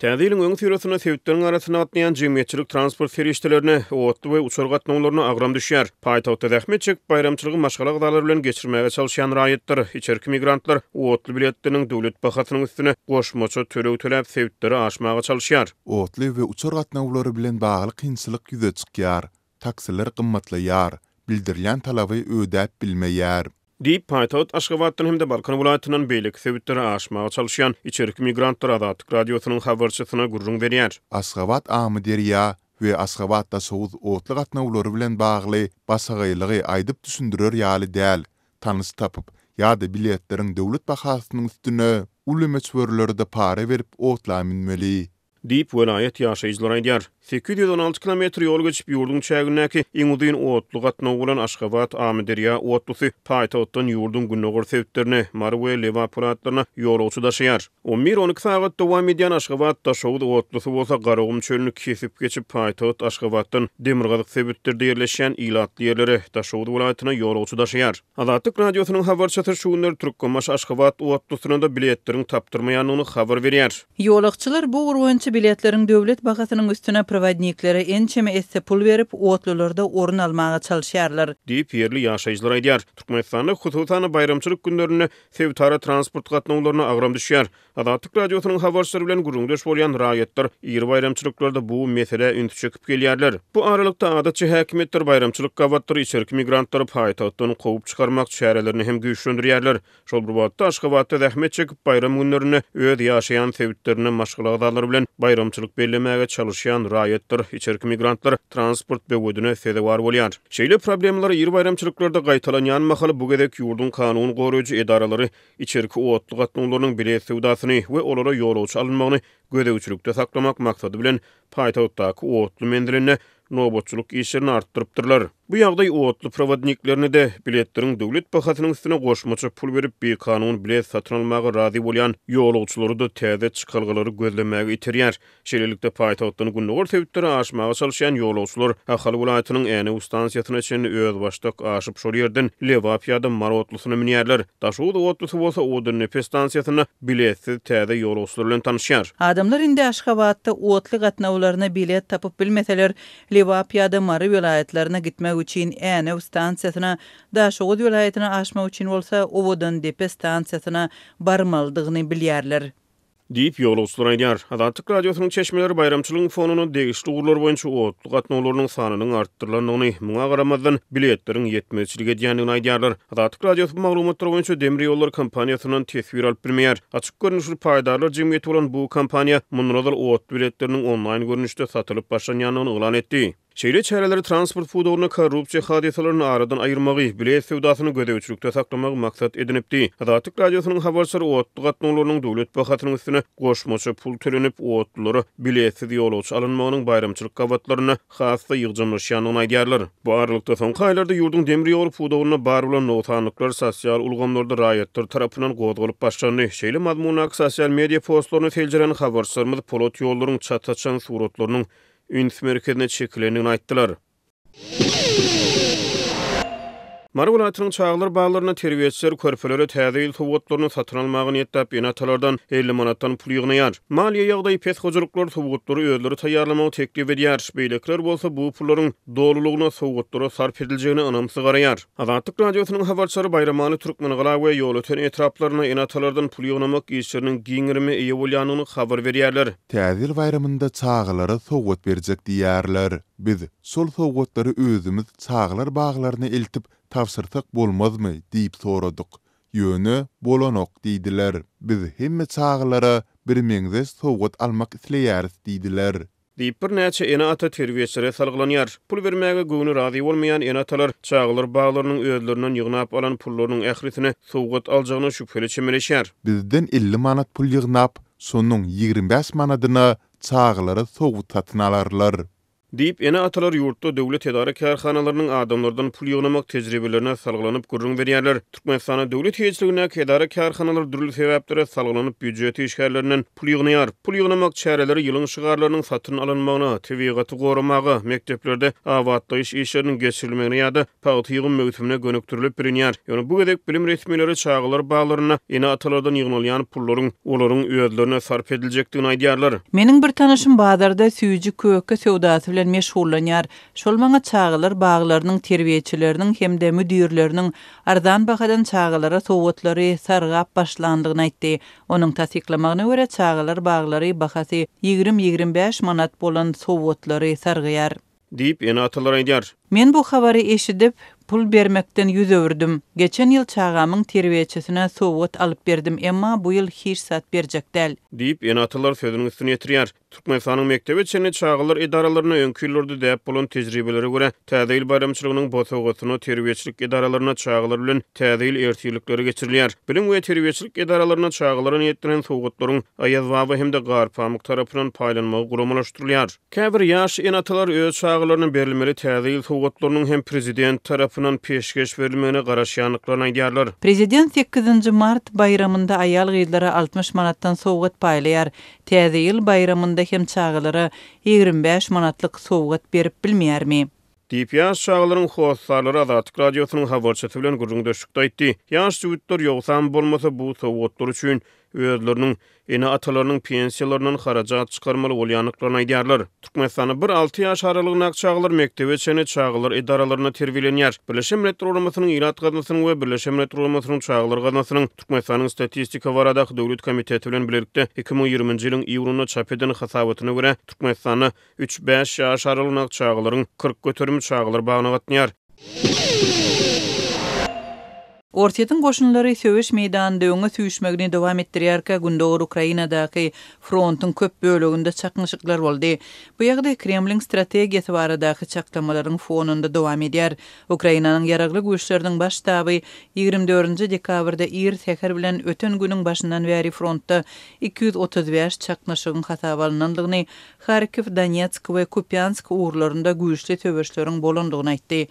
Täze ýylyň öňüsyrasynda sebitleriň arasynda gatnaýan jemgyýetçilik transport serişdelerine, otly we uçar gatnawlaryna agram düşýär. Paýtagtda zähmet çekip, baýramçylygy maşgala agzalary bilen geçirmäge çalyşýan raýatlar, içerki migrantlar otly biletleriniň döwlet bahasynyň üstüne goşmaça töleg töläp, sebitlere aşmaga çalyşýar. Otly we uçar gatnawlary bilen bagly kynçylyk ýüze çykýar. Taksiler gymmatlaýar, bildirilýän talaby ödäp bilmeýär. Diýip, paýtagt Aşgabatdan hem-de Balkan welaýatyndan beýleki sebitlere aşmaga çalyşýan içerki migrantlar Azatlyk Radiosynyň habarçysyna gürrüň berýär. Aşgabat-Amyderýa we Aşgabat-Daşoguz otly gatnawlary bilen bagly başagaýlygy aýdyp-düşündirer ýaly däl, tanyş tapyp ýa-da biletleriň döwlet bahasynyň üstüne uly möçberlerde para berip otla münmeli. Diýip, welaýat ýaşaýjylary aýdýar. 816 kilometr ýol geçip, ýurduň çägindäki iň uzyn otly gatnawy bolan Aşgabat, Amyderýa otlusy paýtagtdan ýurduň gündogar sebitlerine, Mary we Lebap welaýatlaryna ýolagçy daşaýar. On bir-on iki sagat dowam edýän Aşgabat, Daşoguz otlusy bolsa Garagum çölüni kesip geçip, paýtagt Aşgabatdan demirgazyk sebitlerde ýerleşýän ilatly ýerlere, Daşoguz welaýatyna ýolagçy daşaýar. Azatlyk Radiosynyň habarçysy şu günler Türkmenbaşy-Aşgabat otlusyna-da biletleriň tapdyrmaýandygyny habar berýär. Ýolagçylar bu ugur boýunça biletleriň döwlet bahasynyň üstüne prowodniklere ençeme esse pul berip, otlularda orun almaga çalyşýarlar. Diýip, ýerli ýaşaýjylar aýdýar. Türkmenistanda, hususan-da, baýramçylyk günlerinde sebitara transport gatnawlaryna agram düşýär. Azatlyk Radiosynyň habarçylary bilen gürrüňdeş bolýan raýatlar iri baýramçylyklarda bu meselä ünsi çekip gelýärler. Bu aralykda, adatça häkimiýetler baýramçylyk gabatlary içerki migrantlary paýtagtdan kowup çykarmak çärelerini hem güýçlendirýärler. Şol bir wagtda, Aşgabatda zähmet çekip, baýram günlerinde öz ýaşaýan sebitlerinde maşgala agzalary bilen baýramçylyk bellemäge çalyşýan raýatlar, içerki migrantlar transport böwedine sezewar bolýar. Şeýle problemalar iri baýramçylyklarda gaýtalanýan mahaly bu gezek ýurduň kanun goraýjy edaralary içerki otly gatnawlarynyň bilet söwdasyny we olara ýolagçy alynmagyny gözegçilikde saklamak maksady bilen paýtagtdaky otly menzilinde nobatçylyk işlerini artdyrypdyrlar. Bu ýagdaý otly prowodniklerini-de, biletleriň döwlet bahasynyň üstüne goşmaça pul berip bikanun bilet satyn almaga razy bolýan ýolagçylary-da täze çykalgalary gözlemäge iterýär. Şeýlelikde, paýtagtdan gündogar sebitlere aşmaga çalyşýan ýolagçylar Ahal welaýatynyň Änew stansiýasyna çenli özbaşdak aşyp, şol ýerden Lebap ýa-da Mary otlusyna münýärler. Daşoguz otlusy bolsa Owadandepe stansiýasynda biletsiz täze ýolagçylar bilen tanyşýar. Adamlar indi Aşgabatda otly gatnawlaryna bilet tapyp bilmeseler, Lebap ýa-da Mary welaýatlaryna gitmek üçin Änew stansiýasyna, Daşoguz welaýatyna aşmak üçin bolsa Owadandepe stansiýasyna barmalydygyny bilýärler. Diýip, ýolagçylar aýdýar. Azatlyk Radiosynyň çeşmeleri baýramçylygyň fonunda degişli ugurlar boýunça otly gatnawlarynyň sanynyň artdyrylandygyny, muňa garamazdan, biletleriň ýetmezçilik edýändigini aýdýarlar. Azatlyk Radiosy bu maglumatlar boýunça demir ýollar kompaniýasyndan teswir alyp bilmeýär. Açyk görnüşli paýdarlar jemgyýeti bolan bu kompaniýa mundan ozal otly biletleriniň onlaýn görnüşde satylyp başlanýandygyny yglan etdi. Şeýle çäreler transport pudagynda korrupsiýa hadysalaryny aradan aýyrmagy, bilet söwdasyny gözegçilikde saklamagy maksat edinipdi. Azatlyk Radiosynyň habarçylary otly gatnawlarynyň döwlet bahasynyň üstüne goşmaça pul tölenip, otlulara biletsiz ýolagçy alynmagynyň baýramçylyk gabatlarynda has-da ýygjamlaşýandygyny aýdýarlar. Bu aralykda, soňky aýlarda ýurduň demir ýol pudagynda bar bolan nogsanlyklar sosial ulgamlarda raýatlar tarapyndan gozgalyp başlandy. Şeýle mazmundaky sosial media postlaryny seljeren habarçylarymyz polat ýollaryň çat açan suratlarynyň üns merkezine çekilendigini aýtdylar. Mary welaýatynyň çagalar baglarynda terbiýeçiler körpelere Täze ýyl sowgatlaryny satyn almaga niýetläp, ene-atalardan 50 manatdan pul ýygnaýar. Maliýe ýagdaýy pes hojalyklar sowgatlary özleri taýýarlamagy teklip edýär. Beýlekiler bolsa bu pullaryň dolulygyna sowgatlara sarp ediljegine ynamsyz garaýar. Azatlyk Radiosynyň habarçylary Baýramaly, Türkmengala we Ýolöten etraplarynda ene-atalardan pul ýygnamak işleriniň giň gerime eýe bolýandygyny habar berýärler. Täze ýyl baýramynda çagalara sowgat berjek diýýärler. Biz şol sowgatlary özümiz çagalar baglaryna eltip tabşyrsak bolmazmy diýip soradyk. Ýöne bolanok diýdiler. Biz hemme çagalara birmeňzeş sowgat almak isleýäris diýdiler. Diýip, birnäçe ene-ata terbiýeçilere salgylanýar. Pul bermäge göwni razy bolmaýan ene-atalar çagalar baglarynyň özlerinden ýygnap alan pullarynyň ählisine sowgat aljagyna şübheli çemeleşýär. Bizden 50 manat pul ýygnap, şonuň 25 manadyna çagalara sowgat satyn alarlar. Diýip, ene-atalar ýurtda döwlet edara-kärhanalarynyň adamlardan pul ýygnamak tejribelerine salgylanyp gürrüň berýärler. Türkmenistanda döwlet eýeçiligindäki edara-kärhanalar dürli sebäplere salgylanyp býujet işgärlerinden pul ýygnaýar. Pul ýygnamak çäreleri ýylyň şygarlarynyň satyn alynmagyna, tebigaty goramaga, mekdeplerde abatlaýyş işleriniň geçirilmegine ýa-da pagta ýygym möwsümine gönükdirilip bilinýär. Ýöne bu gezek bilim resmileri çagalar baglarynda ene-atalardan ýygnalýan pullaryň olaryň özlerine sarp ediljekdigini aýdýarlar. Meniň bir tanyşym bazarda süýji-köke söwdasy bilen meşgullanýar. Şol maňa çagalar baglarynyň terbiýeçileriniň hem-de müdirleriniň arzan bahadan çagalara sowgatlary sargap başlandygyny aýtdy. Onuň tassyklamagyna görä, çagalar baglary bahasy 20-25 manat bolan sowgatlary sargaýar. Diýip, ene-atalar aýdýar. Men bu habary eşidip, pul bermekden ýüz öwürdim. Geçen ýyl çagamyň terbiýeçisine sowgat alyp berdim, emma bu ýyl hiç zat berjek däl. Diýip, ene-atalar sözüniň üstüni ýetirýär. Türkmenistanyň mekdebe çenli çagalar edaralarynda öňki ýyllarda däp bolan tejribelere görä, Täze ýyl baýramçylygynyň bosagasynda terbiýeçilik edaralarynda çagalar bilen Täze ýyl ertirlikleri geçirilýär. Bilim we terbiýeçilik edaralarynda çagalara niýetlenen sowgatlaryň Aýazbaba hem-de Garpamyk tarapyndan paýlanmagy guramalaşdyrylýar. Käbir ýaş ene-atalar öz çagalaryna berilmeli Täze ýyl sowgatlarynyň hem prezident tarapyndan peşgeş berilmegine garaşýandyklaryny aýdýarlar. Prezident sekizinji mart baýramynda aýal-gyzlara 60 manatdan sowgat paýlaýar. Täze ýyl baýramynda hem çagalara 25 manatlyk sowgat berip bilmeýärmi? Diýip, ýaş çagalaryň hossarlary Azatlyk Radiosynyň habarçysy bilen gürrüňdeşlikde aýtdy. Ýaş jübütler ýogsam bolmasa bu sowgatlar üçin özleriniň ene-atalarynyň pensiýalaryndan harajat çykarmaly bolýandyklaryny aýdýarlar. Türkmenistanda bir alty ýaş aralygyndaky çagalar mekdebe çenli çagalar edaralarynda terbiýelenýär. Birleşen Milletler Guramasynyň Ilat gaznasynyň we Birleşen Milletler Guramasynyň Çagalar gaznasynyň Türkmenistanyň Statistika baradaky döwlet komiteti bilen bilelikde 2020-nji ýylyň iýunynda çap eden hasabatyna görä, Türkmenistanda Üç-bäş ýaş aralygyndaky çagalaryň 40 göterimi çagalar bagyna gatnaýar. Orsýetiň goşunlary söweş meýdanynda öňe süýşmegini dowam etdirýärkä, gündogar Ukrainadaky frontuň köp böleginde çaknyşyklar boldy. Bu ýagdaý Kremliň strategiýasy baradaky çaklamalaryň fonunda dowam edýär. Ukrainanyň Ýaragly Güýçleriniň Baş ştaby 24 dekabrda ir säher bilen öten günüň başyndan bäri frontda 235 çaknyşygyň hasaba alnandygyny, Harkiw, Donetsk we Kupýansk ugurlarynda güýçli söweşleriň bolandygyny aýtdy.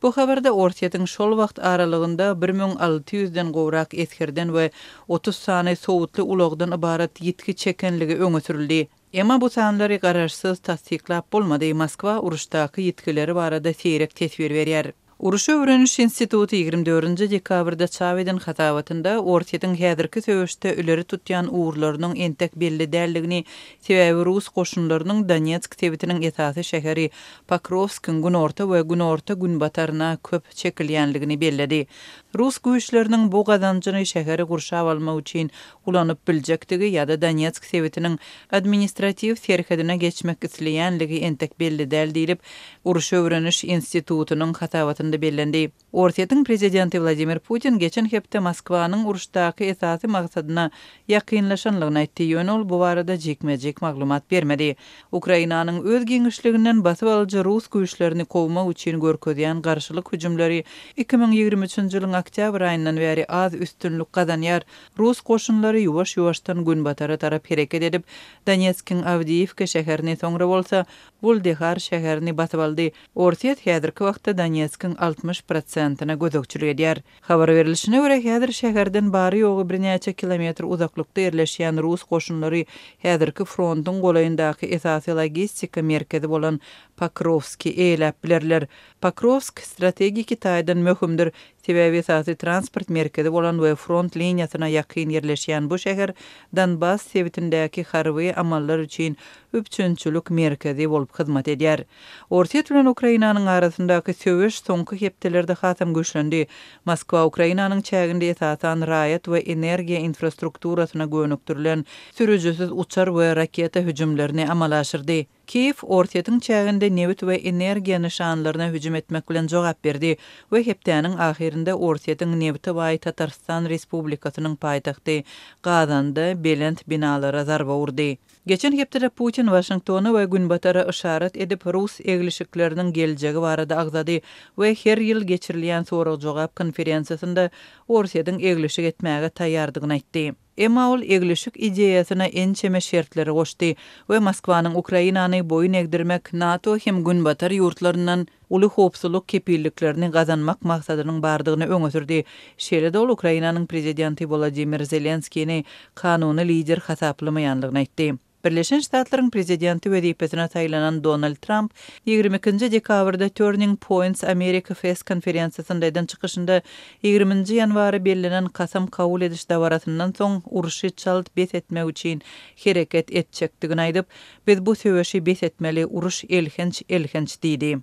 Bu habarda Orsýetiň şol wagt aralygynda 1600 den gowrak esgerden we 30 sany sowutly ulagdan ybarat ýitgi çekenligi öňe sürüldi. Emma bu sanlary garaşsyz tassyklap bolmady, Moskwa uruşdaky ýitgileri barada seýrek teswir berýär. Uruşy öwreniş instituty 24 dekabrda çap eden hasabatynda Orsýetiň häzirki söweşde ileri tutýan ugurlarynyň entek belli däldigini, sebäbi rus goşunlarynyň Donetsk sebitiniň esasy şäheri Pokrowskiň günorta we günorta-günbataryna köp çekilýänligini belledi. Rus güýçleriniň bu gazanjyny şäheri gurşap almak üçin ulanyp biljekdigi ýa-da Donetsk sebitiniň administratiw serhedine geçmek isleýänligi entek belli däl diýlip, Uruş öwreniş institutynyň hasabatynda bellendi. Orsýetiň prezidenti Wladimir Putin geçen hepde Moskwanyň uruşdaky esasy maksadyna ýakynlaşanlygyny aýtdy, ýöne ol bu barada jikme-jik maglumat bermedi. Ukrainanyň öz giňişliginden basyp alyjy rus güýçlerini kowmak üçin görkezýän garşylyk hüjümleri 2023-nji ýylyň oktýabr aýyndan bäri az üstünlik gazanýar, Rus goşunlary ýuwaş-ýuwaşdan günbatara tarap hereket edip, Donetskiň Awdiýiwka şäherini, soňra bolsa Wuldehar şäherini basyp aldy. Orsýet häzirki wagtda Donetskiň 60 prosentine gözegçilik edýär. Habar berlişine görä, häzir şäherden bary-ýogy birnäçe kilometr uzaklykda ýerleşýän rus goşunlary häzirki frontuň golaýyndaky esasy logistika merkezi bolan Pokrowski eýeläp bilerler. Pokrowsk strategiki taýdan möhümdir, Sebäbi esasy transport merkezi bolan we front liniýasyna ýakyn ýerleşýän bu şäher Donbass sebitindäki harby amallar üçin üpjünçilik merkezi bolup hyzmat edýär. Orsýet bilen Ukrainanyň arasyndaky söweş soňky hepdelerde hasam güýçlendi. Moskwa Ukrainanyň çäginde esasan raýat we energiýa infrastrukturasyna gönükdirilen sürüjisiz uçar we raketa hüjümlerini amala aşyrdy. Kiýew Orsýetiň çäginde nebit we energiýa nyşanlaryna hüjüm etmek bilen jogap berdi we hepdäniň ahyrynda Orsýetiň nebite baý Tatarystan Respublikasynyň paýtagty Gazanda belent binalara zarba urdy. Geçen hepdede Putin Waşingtona we Günbatara yşarat edip, rus eglişikleriniň geljegi barada agzady we her ýyl geçirilýän sorag-jogap konferensiýasynda Orsýetiň eglişik etmäge taýýardygyny aýtdy. Emma ol eglişik ideýasyna ençeme şertleri goşdy we Moskwanyň Ukrainany boýun egdirmek, NATO hem Günbatar ýurtlaryndan uly howpsuzlyk kepilliklerini gazanmak maksadynyň bardygyny öňe sürdi. Şeýle-de ol Ukrainanyň prezidenti Wolodymyr Zelenskini kanuny lider hasaplamaýandygyny aýtdy. Birleşen Ştatlaryň prezidenti wezipesine saýlanan Donald Tramp 22 nji dekabrda Turning Points America Fest konferensiýasynda eden çykyşynda 20 nji ýanwara bellenen kasam kabul ediş dabarasyndan soň urşy çalt bes etmek üçin hereket etjekdigini aýdyp, Biz bu söweşi bes etmeli, uruş elhenç, elhenç diýdi.